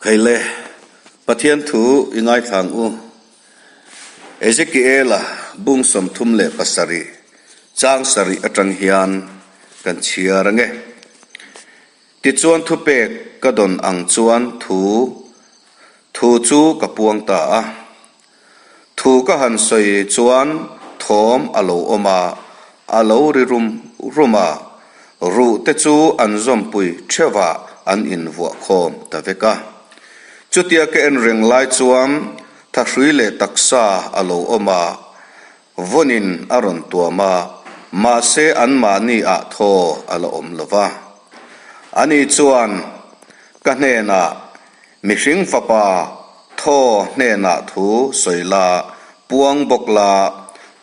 Hei le, Pathian thu i ngaithla ang u. Ezekiela bung 37 chang sarih atang hian kan chhiar ange. Tichuan thupek ka dawn ang chuan thu thu chu ka puang ta a. Thu ka han sawi chuan thawm a lo awm a, a lo ri rum rum a, ruh te chu an zawmpui theuh ah an invuah khawm ta vek a. Chutia ka en reng lai chuan thahrui leh taksa a lo awm a, Vawnin a rawn tuam a, mahse anmahni ah thaw a la awm lo va. Ani chuan ka hnenah, Mihring fapa, thaw hnenah thu sawi la, puang bawk la,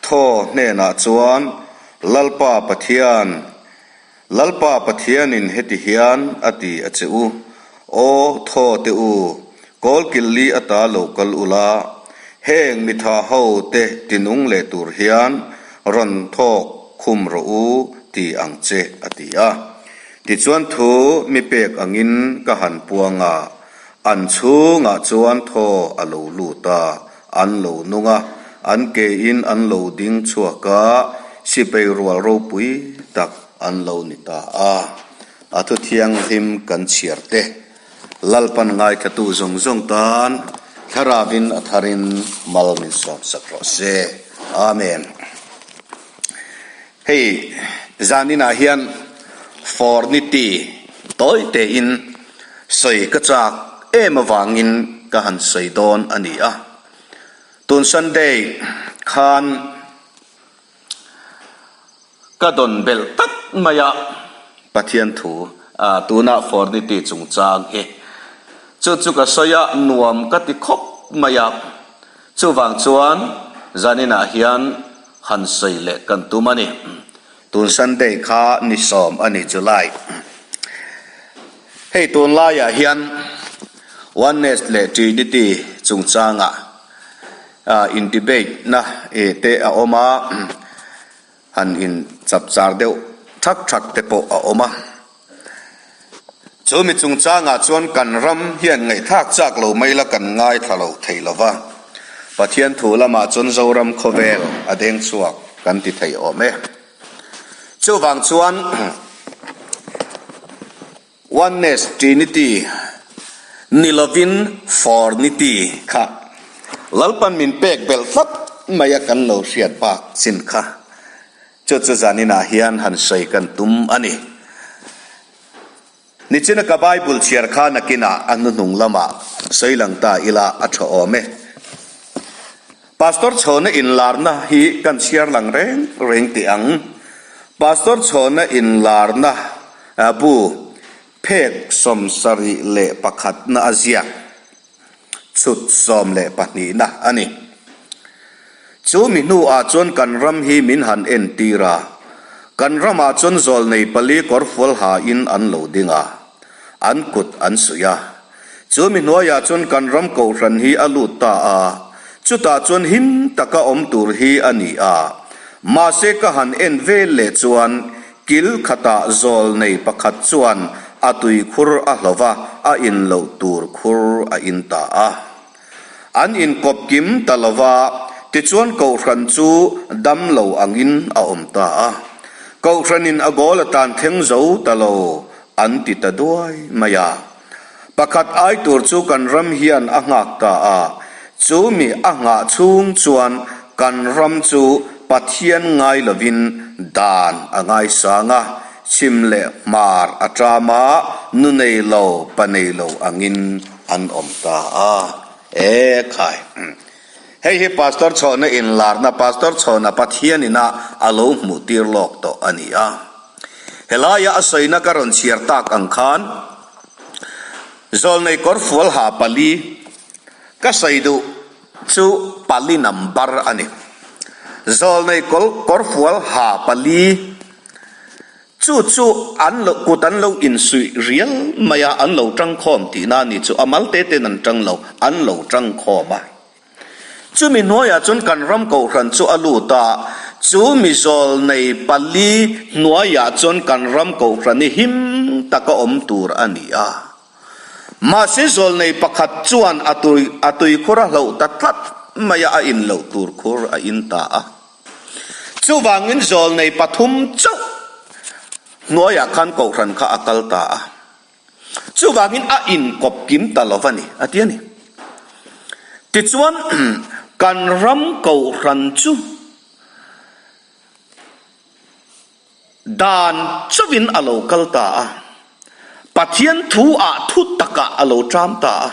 thaw hnenah chuan Lalpa Pathian, Lalpa Pathianin heti hian a ti a che u, Aw thaw teh u, kawlkil li ata lo kal ula, heng mitha ho te tinung leh tur hian rawn thawk khum rawh u ti ang che, a ti a. Tichuan thu mi pek angin ka han puang a, an chhungah chuan thaw a lo lut a, an lo nung a, an kein an lo ding chhuak a, sipai rual ropui tak an lo ni ta a. A thu thianghlim kan chhiar te, Lalpan ngaithatu zawng zawng tan Thlarauin a tharin mal min sawmsak rawh se. Amen. Hei zaninah hian Fornity tawi tein sawi ka chak em avangin ka han sawi dawn a ni a. Tun Sunday khan ka dawn belh tak mai a Pathian thu tuna Fornity chungchang hi chu chu ka sawi a nuam ka ti khawp mai a. Chuvang chuan zaninah hian han sawi leh kan tum a ni. Tun Sunday kha ni sawm a ni July. Hei tun laiah hian Oneness leh Trinity chungchangah in debate na te a awm a, han in chapchar deuh thak thak te pawh a awm a. Chu mi chungchangah chuan kan ram hian ngaihthlak chak lo mai la kan ngaithla lo thei lo va. Pathian thu lamah chuan Zoram khawvel a deng chhuak kan ti thei awm e. Chuvang chuan Oneness Trinity ni lovin Fournity kha Lalpan min pek belh tlat mai a kan lo hriat bak chin kha. Chu chu zaninah hian han sawi kan tum a ni. Nichina ka Bible chhiar kha nakinah a hnuhnung lamah sawi lang ta ila a tha awm e. Pastor Chhawna inlarna hi kan chhiar lang reng reng teh ang. Pastor Chhawna inlarna bu phek 71 na a ziak. Chhut 12 na a ni. Chu mi hnuah chuan kan ram hi min han entir a, kan ramah chuan zawlnei pali kawrfual hain an lo ding a, an kut an suih a. Chu mi hnuaiah chuan kan ram kohhran hi a lut ta a, chutah chuan him taka awm tur hi a ni a. Mahse ka han en vel leh chuan Kil khatah zawlnei pakhat chuan a tuikhur a hlo va, a in loh tur khur a in ta a. An inkawp kim ta lo va, tichuan kohhran chu dam lo angin a awm ta a. Kohhranin a goal atan thleng zo ta lo an ti ta duai mai a. Pakhat ai tur chu kan ram hian a nghak ta a, chu mi a nghah chhung chuan kan ram chu Pathian ngai lovin dan a ngaisang a, chhim leh hmar a ṭam a, nu nei lo, pa nei lo angin an awm ta a. E khai! Hei hi Pastor Chhawna inlarna, Pastor Chhawna Pathian ina a lo hmuh tir lawk tawh a ni a. Helaia a sawina ka rawn chhiar tak ang khan Zawlnei kawrfual ha pali ka sawi duh chu pali number a ni. Zawlnei kawrfual ha pali chu chu an lo kut an lo insuih rial mai a, an lo tangkhawm tihna a ni chu a mal te ten an tang lo, an lo tangkhawm a. Chumi hnuaiah chuan kan ram kohhran chu a lut a, chu mi zawlnei pali hnuaiah chuan kan ram kohhran hi him taka awm tur a ni a. Mahse zawlnei pakhat chuan a tui a tuikhur a hloh ta tlat mai a, a in loh tur khur a in ta a. Chuvangin zawlnei pathum chauh hnuaiah khan kohhran kha a kal ta a. Chuvangin a inkawp kim ta lo va ni, a ti a ni. Tichuan kan ram kohhran chu Dan chauhin a lo kal ta a, Pathian thu ah thu takah a lo ṭam ta a.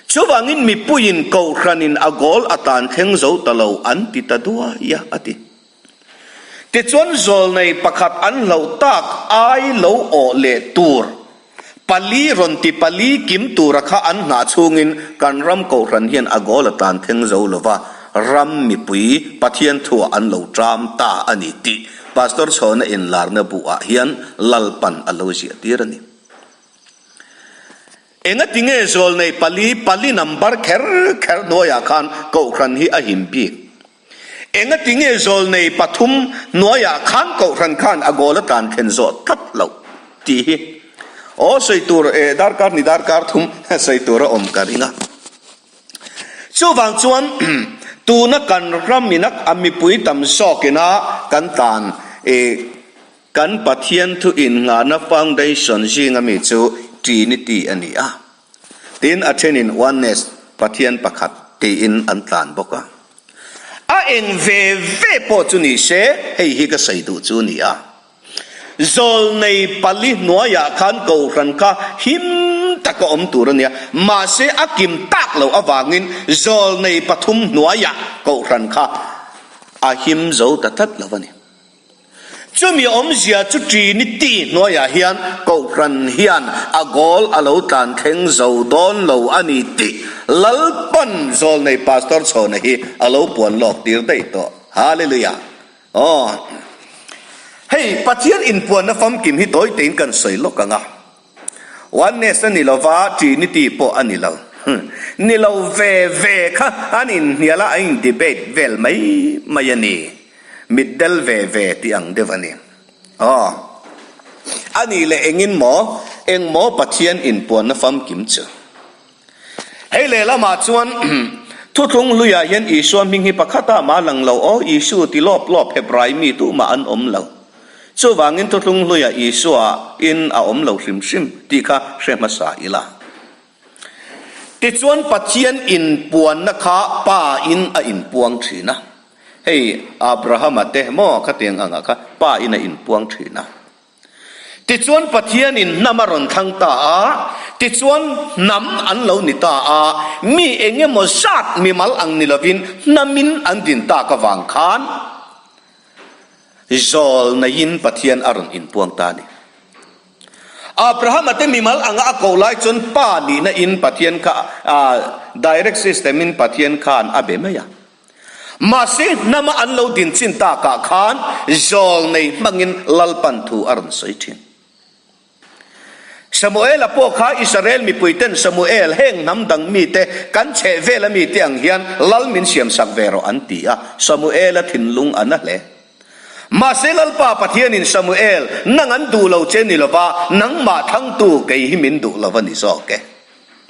Chuvangin mipuiin kohhranin a goal a tan thleng zo ta lo an ti ta duai a, a ti. Tichuan zawlnei pakhat an hlauh tak ai lo awh leh tur Pali rawn ti pali kim tura kha an nghah chhungin kan ram kohhran hian a goal a tlan thleng zo lova, ram mipui Pathian thuah an lo ṭam ta a ni tih Pastor Chhawna inlarna buhah hian Lalpan a lo ziah tir a ni. Engati nge zawlnei pali pali number kher kher hnuaiah khan kohhran hi a him bik? Engati nge zawlnei pathum hnuaiah khan kohhran khan a goal a tlan thlen zawh tlat loh tih hi aw sawi tur eh darkar ni darkar thum sawi tur a awm ka ring a. Chuvang chuan tuna kan ram ina a mipui tam zawk ina kan tlan eh kan Pathian thu innghahna foundation zinga mi chu Trinity a ni a. Tin, a thenin Oneness, Pathian pakhat, tiin an tlan bawk a. A eng ve ve pawh chu ni se, hei hi ka sawi duh chu ni a. Zawlnei pali hnuaiah khan kohhran kha him taka awm tur a nia, mahse a kim tak loh avangin zawlnei pathum hnuaiah kohhran kha a him zo ta tlat lo a ni. Chumi awmzia chu Trinity hnuaiah hian Kohhran hian a goal a lo tlan thleng zo dawn lo a ni tih Lalpan Zawlnei Pastor Chhawna hi a lo puan lawk tir daih tawh. Hallelujah! Aw. Hei Pathian inpuanna famkim hi tawi tein kan sawi lawk ang a. Oneness a ni lo va, Trinity pawh a ni lo. Ni lo ve ve kha an inhnial a, an in debate vel mai mai a ni. Mitdel ve ve tih ang deuh a ni. Aw. A nih leh engin maw, eng maw Pathian inpuanna famkim chu? Hei lehlamah chuan Thuthlung hluiah hian Isua hming hi pakhatah mah a lang lo. Aw, Isu ti lawp lawp Hebrai mi tumah an awm lo. Chuvangin Thuthlung hluiah Isua in a awm lo hrim hrim tih kha hre hmasa ila. Tichuan Pathian inpuanna kha Pa in a inpuang thin a. Hei Abrahama te maw khatiang angah kha Pa in a inpuang thin a. Tichuan Pathianin hnam a rawn thlang ta a, tichuan hnam an lo ni ta a, mi eng emaw zat mimal ang ni lovin hnamin an din tak avang khan zawl neiin Pathian a rawn inpuang ta a ni. Abrahama te mimal anga a koh lai chuan pa nihna in Pathian kha direct system in Pathian khan a be mai a. Mahse, hnama an lo din chin takah khan zawlnei hmangin Lalpan thu a rawn sawi thin. Samuela pawh kha Israel mipuiten Samuel, heng hnam dang mite, kan chheh vela mite ang hian lal min siamsak ve rawh an ti a, Samuela thinlung a na hle. Mahse, Lalpa Pathianin Samuel, nang an duh lo che ni lova, nangmah thangtu kei hi min duh lo a ni zawk e.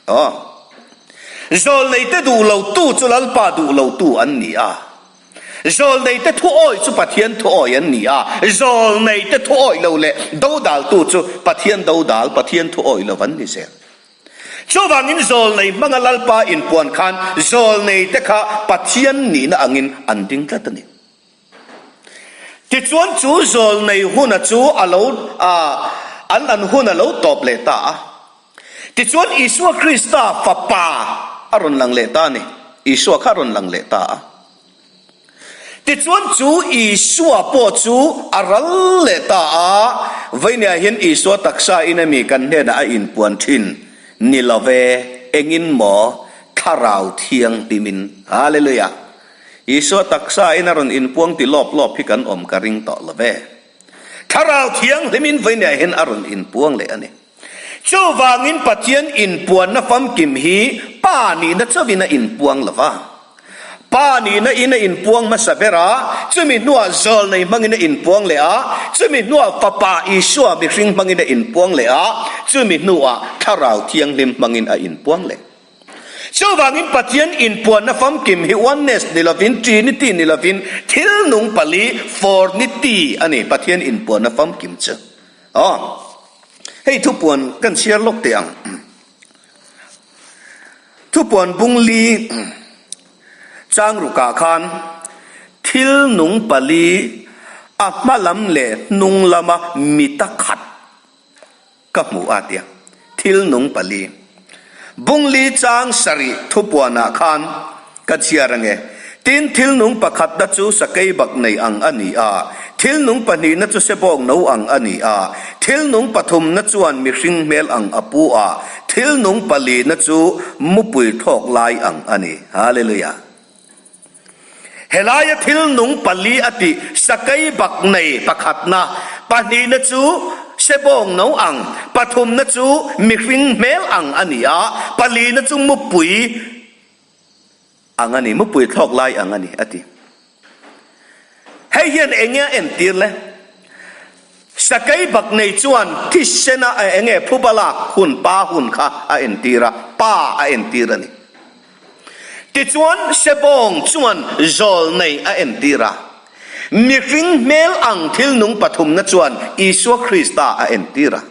Aw. Zawlneite duh lo tu chu Lalpa duh lo tu an ni a. Zawlneite thu awih chu Pathian thu awih an ni a. Zawlneite thu awih lo leh dodal tu chu Pathian dodal, Pathian thu awih lo an ni zel. Chuvangin zawlnei hmanga Lalpa inpuan khan zawlneite kha Pathian nihna angin an ding tlat a ni. Tichuan chu zawlnei huna chu a lo an an hun a lo tawp leh ta a. Tichuan Isua Krista Fapa a rawn lang leh ta a ni. Isua kha a rawn lang leh ta a. Tichuan chu Isua pawh chu a ral leh ta a, Vawinia hian Isua taksa in ami kan hnenah a inpuan thin ni love, engin maw Thlarau Thianghlimin. Hallelujah! Isua taksa in a rawn inpuang ti lawp lawp hi kan awm ka ring tawh lo ve. Thlarau Thianghlimin vawinia hian a rawn inpuang leh a ni. Chuvangin Pathian inpuanna famkim hi Pa nihna chauhin a inpuang lo va. Pa nihna in a inpuang hmasa ber a, chumi hnuah zawlnei hmangin a inpuang leh a, chumi hnuah Fapa Isua mihring hmangin a inpuang leh a, chumi hnuah Thlarau Thianghlim hmangin a inpuang leh. Chuvangin Pathian inpuanna famkim hi oneness ni lovin, trinity ni lovin, thil nung pali, fournity, a ni, Pathian inpuanna famkim chu. Aw, hei thupuan kan chhiar lawk teh ang. Thupuan bung li chang rukah khan thil nung pali a hma lam leh hnung lama mita khat ka hmu a tia. Thil nung pali. Bung li chang sarih thupuanah khan Ka chhiar ange. Tin, thil nung pakhatna chu sakei bak nei ang a ni a, thil nung pahnihna chu sebawk no ang a ni a, thil nung pathumna chuan mihring hmel ang a pu a, thil nung palina chu mupui thawk lai ang a ni. Hallelujah! Helaia thil nung pali a tih sakei bak nei pakhatna, pahnihna chu sebawng no ang, pathumna chu mihring hmel ang a ni a, palina chu mupui Ang a ni, mupui thlawk lai ang a ni, a ti. Hei hian eng nge a entir le? Sakei bak nei chuan thisena a eng nge phuba lak hun, pa hun kha a entir a, pa a entir a ni. Tichuan Sebawng chuan zawl nei a entir a. Mihring hmel ang thil nung pathumna chuan Isua Krista a entir a.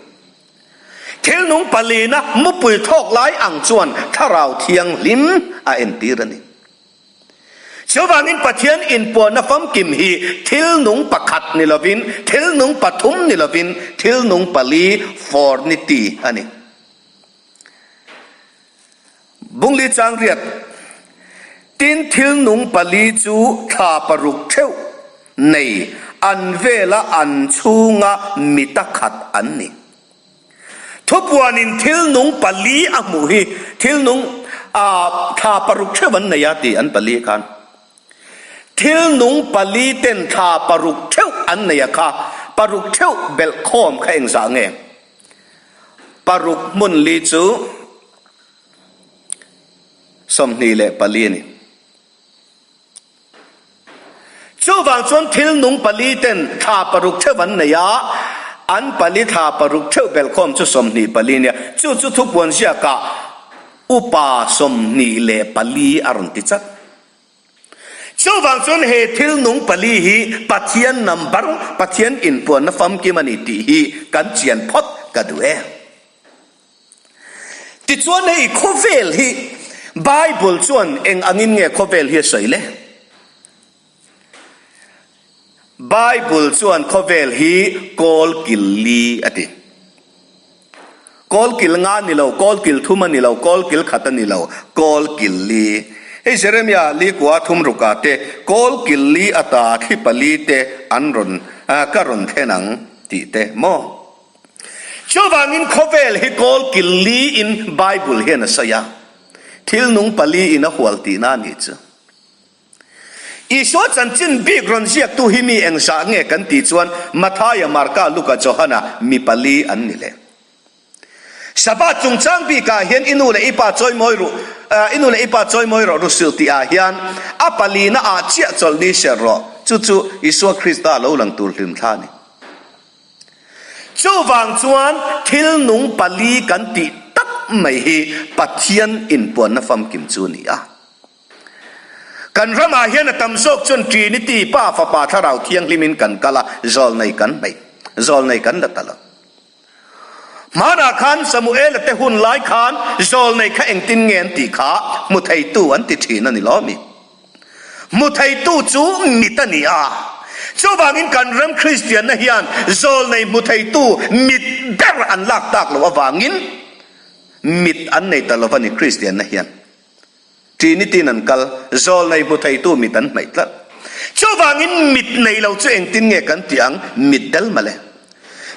Thil nung palina mupui thawk lai ang chuan Thlarau Thianghlim a entir a ni. Chuvangin Pathian inpuanna famkim hi thil nung pakhat ni lovin, thil nung pathum ni lovin, thil nung pali, fornity, a ni. Bungli chang riat, Tin thil nung pali chu thla paruk theuh nei an vela an chhunga mita khat an ni. Thupuanin thil nung pali a hmuh hi thil nung thla paruk theuh an nei a ti an pali khan. Thil nung pali ten thla paruk theuh an nei a kha paruk theuh belh khawm kha engzah nge? Paruk hmun li chu 24 a ni. Chuvang chuan thil nung pali ten thla paruk theuh an nei a, an pali thla paruk theuh belhkhawm chu 24 a nia. Chu chu thupuan ziakah upa 24 a rawn ti chat. Chuvang chuan he thil nung pali hi Pathian number, Pathian inpuanna famkim a ni tih hi kan chian phawt ka duh e. Tichuan hei khawvel hi Bible chuan eng angin nge khawvel hi a sawi le? Bible chuan khawvel hi kawl kil li a ti. Kawl kil nga a ni lo, kawl kil thum a ni lo, kawl kil khat a ni lo, kawl kil li. Hei Jeremia li kua thum ruka te kawl kil li ata thli pali te an rawn ka rawn thlen ang tih te maw? Chuvangin khawvel hi kawl kil li in Bible hian a sawi a, thil nung pali in a hual tihna a nih chu. Isua chanchin bik rawn ziaktu hi mi engzah nge kan tih chuan Mathaia, Marka, Luka, Johana mi pali an ni leh. Sabbath chungchang bikah hian i nu leh i pa chawimawi ruh, i nu leh i pa chawimawi rawh rusil tih ah hian a palina ah chiah chawlh ni ser rawh. Chu chu Isua Krista lo lang tur hlimthla a ni. Chuvang chuan thil nung pali kan tih tak mai hi Pathian inpuanna famkim chu a ni a. Kan ramah hian a tam zawk chuan Trinity, Pa, Fapa, Thlarau Thianghlimin kan kal a, zawlnei kan hmeih, zawlnei kan la ta lo. Hmanah khan Samuela te hun lai khan zawlnei kha engtin nge an tih kha hmu theitu an ti thin a ni lo mi? Hmu theitu chu mit a ni a. Chuvangin kan ram Kristianna hian zawlnei hmu theitu mit ber an lak tak loh avangin mit an nei ta lo va ni Kristianna hian. Trinity-in an kal, zawlnei hmu theitu mit an hmaih tlat. Chuvangin mit nei lo chu engtin nge kan tih ang? Mit del male.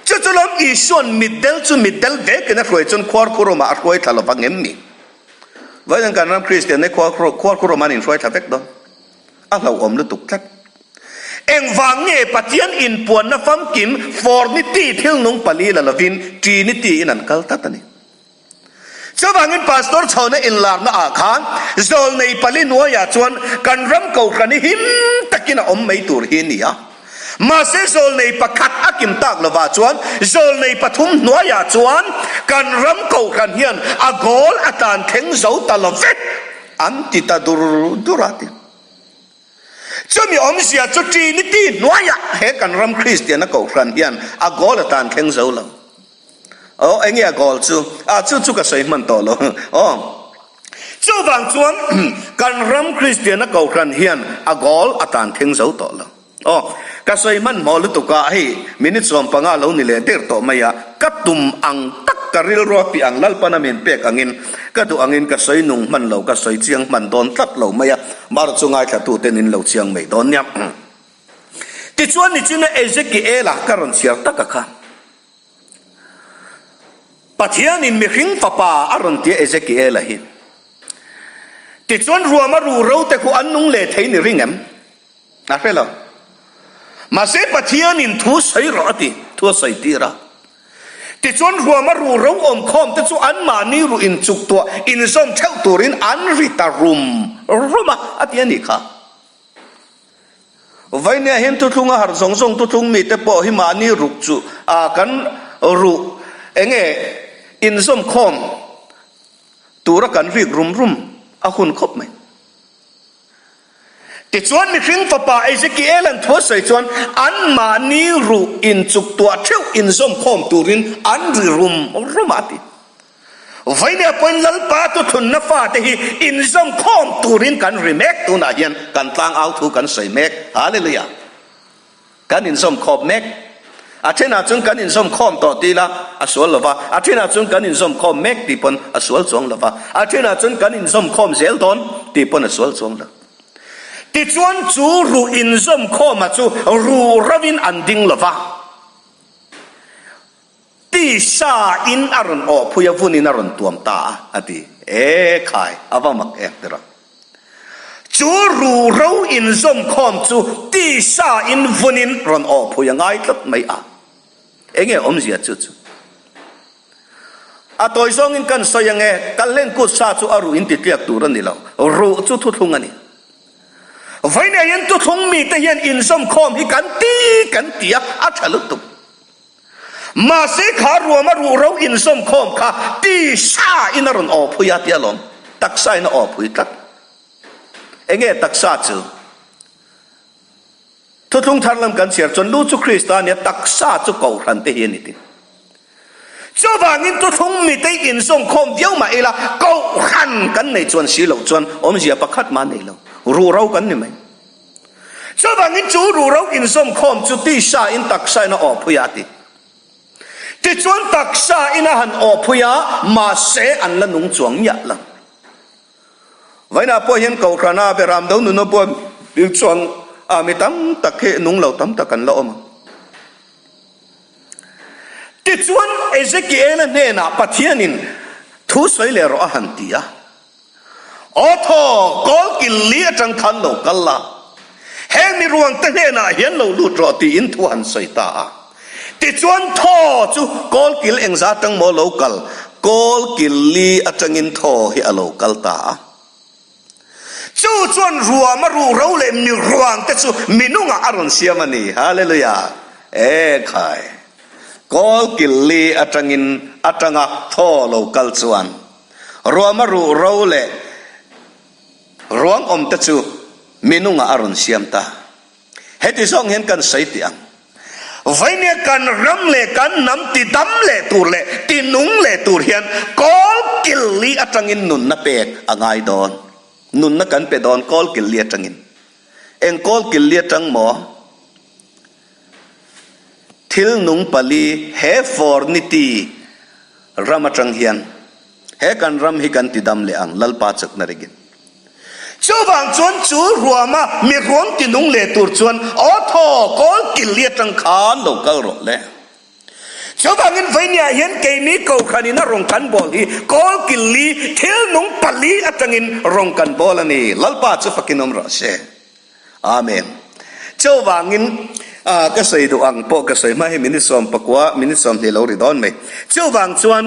Chu chu lawm Isua'n mit del chu mit del vekin a hruai chuan khuarkhurawmah a hruai thla lo vang em ni? Vawiin kan ram Kristianne khuarkhurawmah an inhruai thla vek dawn. A hlauhawm lutuk tlat. Engvang nge Pathian inpuanna famkim Fornity thil nung pali la lovin Trinity-in an kal tlat a ni? Chuvangin Pastor chhawna inlarna ah khan zawlnei pali hnuaiah chuan kan ram kohhran hi him takin a awm mai tur hi a ni a. Mahse zawlnei pakhat a kim tak lovah chuan zawlnei pathum hnuaiah chuan kan ram kohhran hian a goal a tlan thleng zo ta lo vek an ti ta dur dur a ti. Chumi awmzia chu Trinity hnuaiah he kan ram Kristiana kohhran hian a goal a tlan thleng zo lo. Aw, enge a goal chu? Ah, chu chu ka sawi hman tawh lo. Aw, chuvang chuan kan ram Kristiana kohhran hian a goal a tan thleng zo tawh lo. Aw, ka sawi hmanhmawh lutuk a, hei minute 15 lo ni leh der tawh mai a, ka tum ang tak ka rilru a piah ang Lalpana min pek angin ka duh angin ka sawi nung hman lo, ka sawi chiang hman dawn tlat lo mai a, mar chu ngaithlatuten in lo chiang mai dawn nia. Tichuan nichina Ezekiela ka rawn chhiar tak a kha. Pathianin mihring fapa a rawn tia Ezekiela hi. Tichuan ruama ruh ro te khu an nung leh thei ni ring em? A hre lo. Mahse Pathianin thu sawi rawh a ti, thu a sawi tir a. Tichuan ruama ruh ro awm khawm te chu anmahni ruh inchuk tuah inzawm theuh turin an ri ta rum rum a, a ti a nih kha. Vainia hian thuthlung a harh zawng zawng thuthlung mite pawh hi mahni ruk chu a kan ruh enge inzawm khawm tura kan rik rum rum a hun khawp mai. Tichuan mihring fapa Ezekiel-a'n thu a sawi chuan anmahni ruh inchuk tuah theuh inzawm khawm turin an ri rum rum a ti. Vawinia pawhin Lalpa tuthlunna fate hi inzawm khawm turin kan ri mek tunah hian kan tlang au thu kan sawi mek. Hallelujah! Kan inzawm khawm mek. A thenah chuan kan inzawm khawm tawh ti ila a sual lo va, a thenah chuan kan inzawm khawm mek tih pawn a sual chuang lo va, a thenah chuan kan inzawm khawm zel dawn tih pawn a sual chuang lo. Tichuan chu ruh inzawm khawma chu ruh rovin an ding lo va. Tisa in a rawn awh phui a, vun in a rawn tuam ta a, a ti. E khai, a va mak em tir a. Chu ruh ro inzawm khawm chu tisa in vun in rawn awh phui a ngai tlat mai a. Enge awmzia chu chu? A tawi zawngin kan sawi ange, Kalhlen kut sa chu a ruh in ti tliak tur a ni lo, ruh chu thuthlung a ni. Vaineiin thuthlung mite hian inzawm khawm hi kan ti kan ti a, a tha lutuk. Mahse kha ruama ruh ro inzawm khawm kha tisa in a rawn aw phui a tia lawm, taksa in a aw phui tlat. Enge taksa chu? Thuthlung thar lam kan chhiar chuan lu chu Krista a nia, taksa chu Kohhran te hi a ni ti. Chuvangin thuthlung mite inzawm khawm viau mah ila Kohhran kan nei chuan si loh chuan awmzia pakhat mah nei lo, ruh ro kan ni mai. Chuvangin chu ruhro inzawm khawm chu tisa in taksa in a awh phui a ti. Tichuan taksa in a han awh phui a, mahse an la nung chuang miah lo. Vainah pawh hian Kohhrana Beram do nuna buai bil chuan a mi tam tak hi nung lo tam tak an la awm ang. Tichuan Ezekiela hnenah Pathianin thu sawi leh rawh a han ti a. Aw thaw, kawl kil li atang khan lo kal la, heng mi ruang te hnenah hian lo lut rawh tiin thu han sawi ta a. Tichuan thaw chu kawl kil engza atang maw lo kal, kawl kil li atangin thaw hi a lo kal ta a. Chu chuan ruama ruh ro leh mi ruang te chu mi nungah a rawn siam a ni. Hallelujah! E khai! Kawl kil li atangin atanga thaw lo kal chuan Ruama ruh ro leh ruang awm te chu minungah a rawn siam ta. Heti zawng hian kan sawi tih ang. Vainia kan ram leh kan hnam ti dam leh tur leh ti nung leh tur hian kawl kil li atangin nunna pek a ngai dawn. Nunna kan pe dawn kawl kil li atangin. Eng kawl kil li atang maw? Thil nung pali he forniti ram atang hian he kan ram hi kan ti dam leh ang Lalpa chakna ringin. Chuvang chuan chu ruama mi ruang ti nung leh tur chuan aw thaw kawl kil li atang khan lo kal rawh le. Chuvangin vawinia hian keini Kohhranin a rawng kan bawl hi kawl kil li thil nung pali atangin rawng kan bawl a ni. Lalpa chu fakin awm rawh se. Amen. Chuvangin ka sawi duh ang pawh ka sawi hma hi minute 19, minute 20 lo ri dawn mai. Chuvang chuan.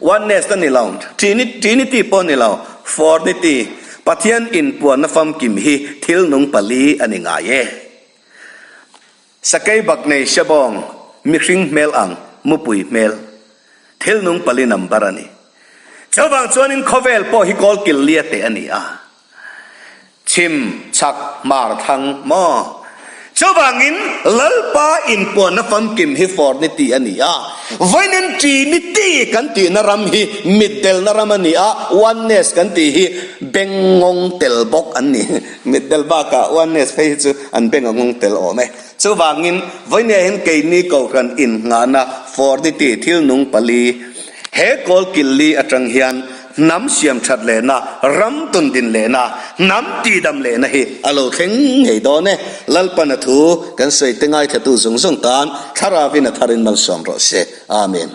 Oneness a ni lo, Trinity pawh a ni lo, Fournity, Pathian inpuanna famkim hi thil nung pali a ni ngai e. Sakei bak nei Sebawng, mihring hmel ang, mupui hmel, thil nung pali number a ni. Chuvang chuanin khawvel pawh hi kawlkil lia teh a ni a. Chhim, chhak, hmar, thlang maw? Chuvangin Lalpa inpuanna famkim hi Fornity a ni a, vawiin Trinity kan tihna ram hi mitdelna ram a ni a, Oneness kan tih hi bengngawng tel bawk an ni. Mitdel bakah Oneness phei hi chu an beng a ngawng tel awm e. Chuvangin vawinia hian keini Kohhran innghahna Fornity thil nung pali He kawlkilli atang hian hnam siam that lehna, ram tun din lehna, hnam tihdam lehna hi a lo thleng ngei dawn e. Lalpan a thu kan sawi te ngaithlatu zawng zawng tan Thlarauin a tharin malsawm rawh se. Amen.